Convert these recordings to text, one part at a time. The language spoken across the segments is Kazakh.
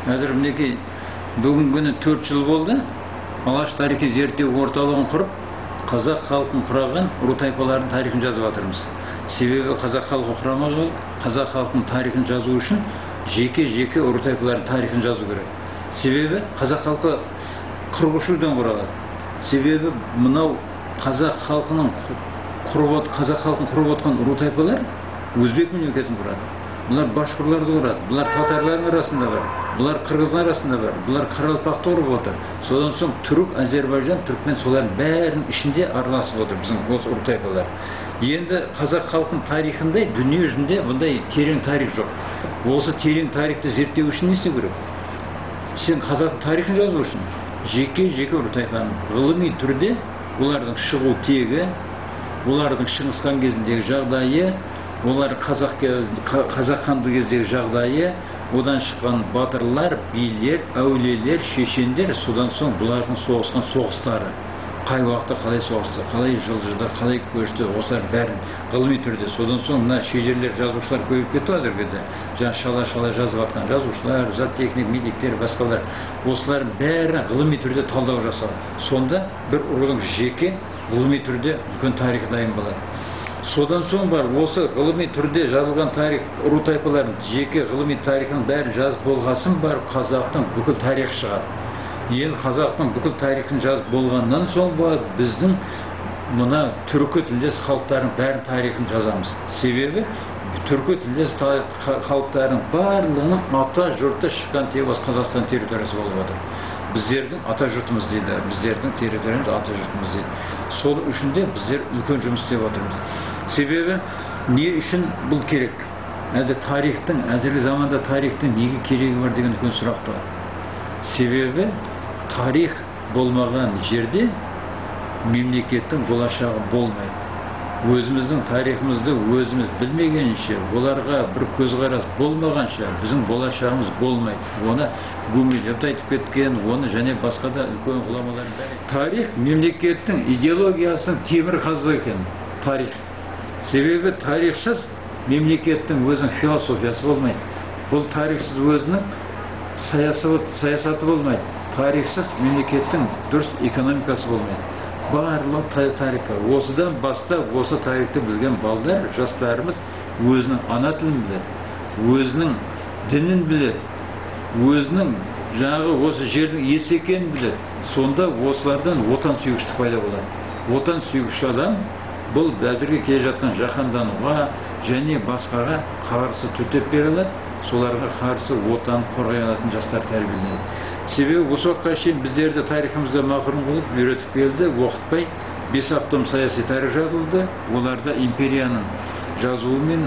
Қазір мінекей бүгінгі күні 4 жыл болды, Алаш тарихи зерттеу орталығын құрып, қазақ халқын құраған ру тайпалардың тарихын жазып жатырмыз. Себебі қазақ халқы құрамағы, қазақ халқының тарихын жазу үшін жеке-жеке ру тайпалардың тарихын жазу керек. Себебі қазақ халқы 43 рудан құралады. Себебі мынау қазақ халқының құрып, қазақ халқын құрып отқан ру тайпалар өзбек мемлекетін құрады. Бұлар башқұрларды құрады, бұлар татарлардың арасында бар, бұлар қырғыздың арасында бар, бұлар қарақалпақты құрып отыр. Содан соң түрік, әзербайжан, түркмен, солардың бәрінің ішінде араласып отыр біздің осы ру тайпалар. Енді қазақ халқының тарихында дүние жүзінде бұндай терең тарих жоқ. Осы терең тарихты зерттеу үшін не істеу керек? Сен қазақтың тарихын жазу үшін жеке-жеке ру тайпаның ғылыми түрде олардың шығу тегі, олардың Шыңғыс хан кезіндегі жағдайы, олар қазақ хандығы кездегі жағдайы, одан шыққан батырлар, билер, әулиелер, шешендер, содан соң бұлардың соғысқан соғыстары, қай уақытта қалай соғысты, қалай жылжыды, қалай көшті, осылар бәрін ғылыми түрде. Содан соң мына шежірелер, жазушылар көбейіп кетті қазіргі кезде. Жаңа шала-шала жазып жатқан жазушылар, зоотехник, медиктер, басқалар, осылардың бәрі ғылыми түрде талдау жасау. Сонда бір рудың жеке ғылыми түрде үлкен тарихы дайын болады. Содан соң бар осы ғылыми түрде жазылған тарих, ру тайпалардың жеке ғылыми тарихының бәрін жазып болғасын барып қазақтың бүкіл тарихы шығады. Енді қазақтың бүкіл тарихын жазып болғаннан соң барып біздің мына түркі тілдес халықтардың бәрін тарихын жазамыз. Себебі түркі тілдес халықтардың барлығының ата жұрты шыққан тегі осы Қазақстан территориясы болып отыр. Біздердің ата жұртымыз дейді, біздердің территориямыз ата жұртымыз дейді. Сол үшін де біздер үлкен жұмыс істеп отырмыз. Себебі не үшін бұл керек? Әзір тарихтың, әзіргі заманда тарихтың неге керегі бар деген үлкен сұрақ туады. Себебі тарих болмаған жерде мемлекеттің болашағы болмайды. Өзіміздің тарихымызды өзіміз білмегенше, оларға бір көзқарас болмағанша біздің болашағымыз болмайды. Оны Гумилев те айтып кеткен, оны және басқа да үлкен ғұламалардың бәрі. Тарих мемлекеттің идеологиясының темір қазығы екен, тарих. Себебі тарихсыз мемлекеттің өзінің философиясы болмайды. Бұл тарихсыз өзінің саясаты болмайды. Тарихсыз мемлекеттің дұрыс экономикасы болмайды. Барлық тарихқа. Осыдан бастап осы тарихты білген балдар, жастарымыз өзінің ана тілін біледі, өзінің дінін біледі, өзінің жаңағы осы жердің иесі екенін біледі. Сонда осылардан отан сүйгіштік пайда болады. Отан сүйгіш адам бұл әзірге келе жатқан жаһандануға және басқаға қарсы төтеп бере алады, соларға қарсы отан қорғай алатын жастар тәрбиеленеді. Себебі осы уақытқа шейін біздерді тарихымызда мақұрым қылып үйретіп келді, оқытпай 5-ақ том саяси тарих жазылды. Оларда империяның жазуымен,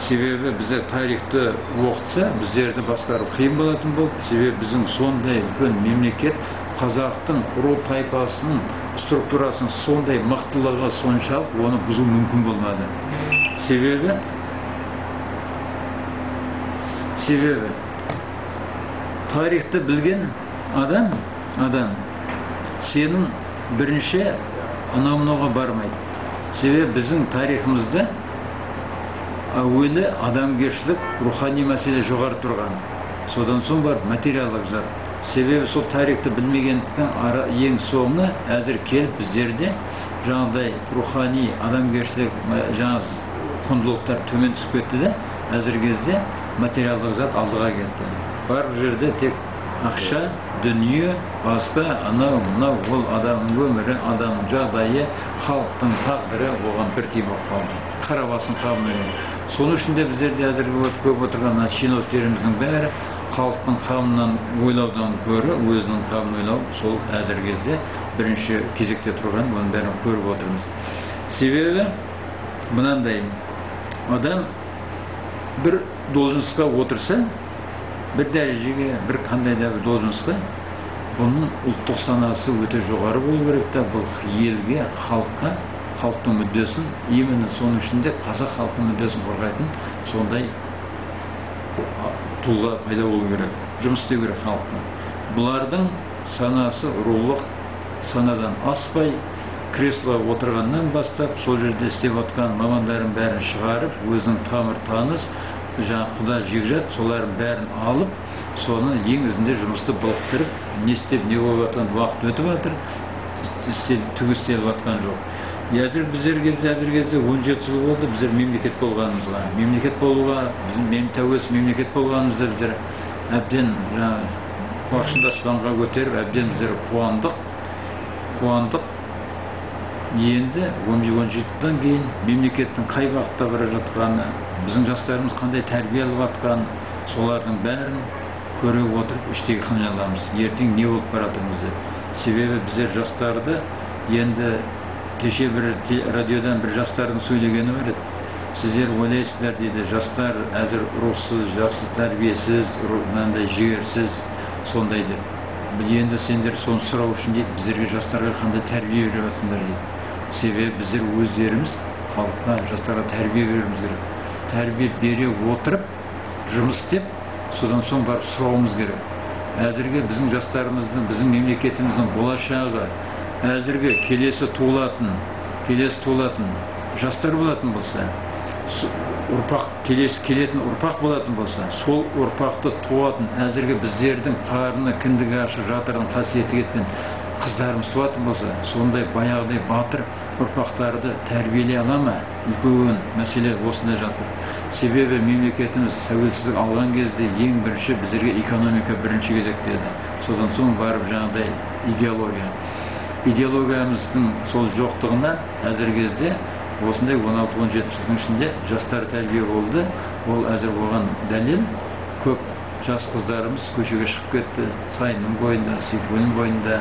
себебі біздер тарихты оқытса, біздерді басқару қиын болатын болды. Себебі біздің сондай үлкен мемлекет, қазақтың ру тайпасының структурасының сондай мықтылығы соншалық, оны бұзу мүмкін болмады. Себебі тарихты білген адам сенің бірінші анау-мынауға бармайды. Себебі біздің тарихымызда әуелі адамгершілік, рухани мәселе жоғары тұрған. Содан соң барып материалдық зат. Себебі сол тарихты білмегендіктен ең соңы әзір келіп біздерде жаңағыдай рухани, адамгершілік жаңа құндылықтар төмен түсіп кетті де, әзіргі кезде материалдық зат алдыға кетті. Барлық жерде тек ақша, дүние, басқа, анау, мынау, ол адамның өмірі, адамның жағдайы, халықтың тағдыры оған бір тиын болып қалды. Қара басын қабын өлген. Соның үшін де біздерде әзіргі көп отырған мына чиновниктеріміздің бәрі халықтың қамынан ойлаудан гөрі өзінің қамын ойлау сол әзіргі кезде бірінші кезекте тұрған, оның бәрін көріп отырмыз. Себебі мынандай адам бір должностьқа отырса, бір дәрежеге, бір қандай да бір должностьқа, бұның ұлттық санасы өте жоғары болу керек та, бұл елге, халыққа, халықтың мүддесін, именно соның ішінде қазақ халқының мүддесін қорғайтын сондай тұлға пайда болу керек, жұмыс істеу керек халыққа. Бұлардың санасы рулық санадан аспай, креслоға отырғаннан бастап, сол жерде істеп отқан мамандардың бәрін шығарып, өзінің тамыр таныс, жаңа құда жекжат, солардың бәрін алып, Соны ең ізінде жұмысты былықтырып, не істеп, не болып жатқан, уақыт өтіп жатыр, түк істеліп жатқан жоқ. Әзір біздер кезде, әзір кезде 17 жыл болды біздер мемлекет болғанымызға. Мемлекет болуға, біздің тәуелсіз мемлекет болғанымызда біздер әбден жаңағы құлақшынды аспанға көтеріп, әбден біздер қуандық. Қуандық. Енді 17 жылдан кейін мемлекеттің қай бағытта бара жатқаны, біздің жастарымыз қандай тәрбие алып жатқанын, солардың бәрін көре отырып іштей қиналамыз. Ертең не болып бара жатырмыз деп. Себебі біздер жастарды енді кеше бір радиодан бір жастардың сөйлегені бар еді. Сіздер ойлайсыздар дейді, жастар әзір рухсыз, жақсы тәрбиесіз, мынандай жігерсіз, сондай деп. Енді сендер соны сұрау үшін дейді, біздерге жастарға қандай тәрбие беріп жатсыңдар дейді. Себебі біздер өздеріміз халыққа, жастарға тәрбие беруіміз керек. Тәрбие бере отырып, жұмыс істеп, содан соң барып сұрауымыз керек. Әзірге біздің жастарымыздың, біздің мемлекетіміздің болашағы, әзірге келесі туылатын жастар болатын болса, ұрпақ, келесі келетін ұрпақ болатын болса, сол ұрпақты туатын әзірге біздердің қарны кіндігі ашық жатырдың қасиеті кеткен қыздарымыз туатын болса, сондай баяғыдай батыр ұрпақтарды тәрбиелей ала ма? Үлкен мәселе осында жатыр. Себебі мемлекетіміз тәуелсіздік алған кезде ең бірінші біздерге экономика бірінші кезекте еді. Содан соң барып жаңағыдай идеология. Идеологиямыздың сол жоқтығынан әзіргі кезде осындай 16-17 жылдың ішінде жастар тәрбие болды. Ол әзір болған дәлел, көп жас қыздарымыз көшеге шығып кетті, Сайынның бойында, Сейфуллин бойында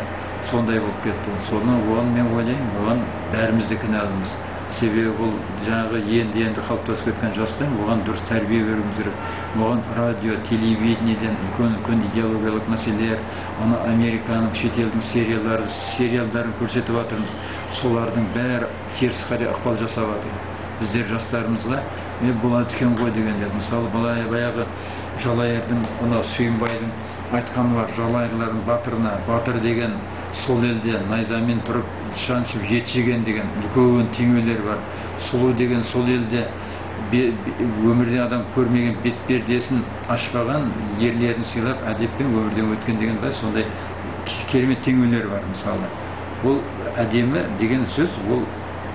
сондай болып кетті. Соны оған мен ойлаймын, оған бәріміз де кінәліміз. Себебі бұл жаңағы енді-енді қалыптасып кеткен жастар, оған дұрыс тәрбие беруіміз керек. Оған радио, телевидениеден үлкен-үлкен идеологиялық мәселелер, ана Американың, шетелдің сериалдарын көрсетіп жатырмыз. Солардың бәрі теріс қарай ықпал жасап жатыр. Біздер жастарымызға болады екен ғой дегенде, мысалы баяғы Жалайырдың, ана Сүйінбайдың айтқаны бар, Жалайырлардың батырына, батыр деген сол елде найзамен тұрып шаншып ет жеген деген үлкен теңеулер бар. Сұлу деген сол елде өмірде адам көрмеген бет пердесін ашпаған ерлерін сыйлап әдеппен өмірден өткен деген бар, сондай керемет теңеулер бар мысалы. Бұл әдемі деген сөз, ол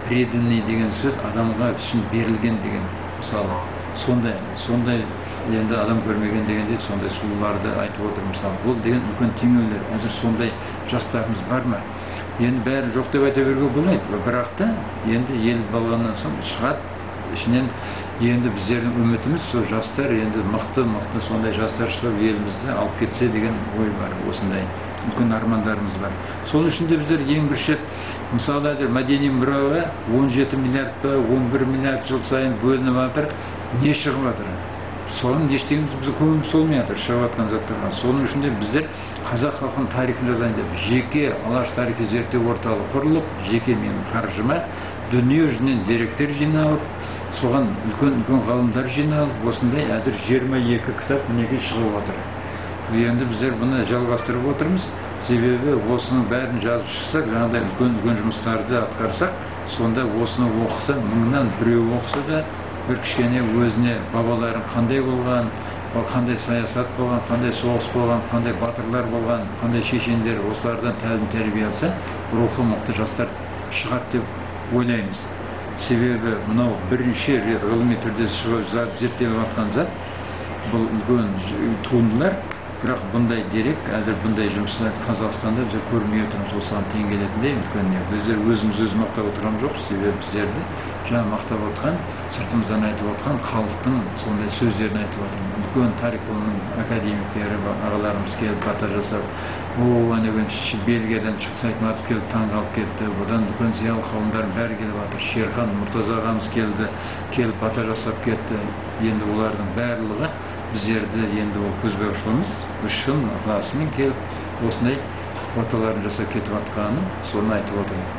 преданный деген сөз, адамға шын берілген деген мысалы. Сондай енді адам көрмеген дегенде сондай сұлуларды айтып отыр мысалы. Бұл деген үлкен теңеулер. Әзір сондай жастарымыз бар ма? Енді бәрі жоқ деп айта беруге болмайды. Бірақ та енді ел болғаннан соң шығады ішінен. Енді біздердің үмітіміз сол жастар, енді мықты-мықты сондай жастар шығып елімізді алып кетсе деген ой бар, осындай үлкен армандарымыз бар. Сол үшін де біздер ең бірінші, мысалы әзір мәдени мұраға 17 миллиард па, 11 миллиард жыл сайын бөлініп жатыр, не шығып жатыр? Соның ештеңеміз біздің көңіліміз толмай жатыр шығып жатқан заттарға. Соның үшін де біздер қазақ халқының тарихын жазайын деп жеке Алаш тарихи зерттеу орталығы құрылып, жеке менің қаржыма дүние жүзінен деректер жиналып, соған үлкен-үлкен ғалымдар жиналып, осындай әзір 22 кітап мінекей шығып отыр. Енді біздер бұны жалғастырып отырмыз. Себебі осының бәрін жазып шықсақ, жаңағыдай үлкен-үлкен жұмыстарды атқарсақ, сонда осыны оқыса, мыңнан біреу оқыса да, бір кішкене өзіне бабаларың қандай болған, қандай саясат болған, қандай соғыс болған, қандай батырлар болған, қандай шешендер, осылардан тәлім тәрбие алса, рухы мықты жастар шығады деп ойлаймыз. Себебі мынау бірінші рет ғылыми түрде шығып зерттеліп жатқан зат, бұл үлкен туындылар, бірақ бұндай дерек, әзір бұндай жұмыстар Қазақстанда біздер көрмей отырмыз, осыған тең келетіндей үлкен не. Біздер өзіміз өзі мақтап отырған жоқпыз, себебі біздерді жаңа мақтап отырған, сыртымыздан айтып отырған халықтың сондай сөздерін айтып отырмыз. Үлкен тарих ғылымының академиктері, ағаларымыз келіп бата жасап, о, ана күні Бельгиядан шықса Айтматов келіп таң қалып кетті, бұдан үлкен зиялы қауымдардың бәрі келіп жатыр. Шерхан Мұртаза ағамыз келді, келіп бата жасап кетті. Енді олардың барлығы біздерді енді ол көзбояушылығымыз шын ықыласымен келіп осындай баталарын жасап кетіп жатқанын соны айтып отырмын.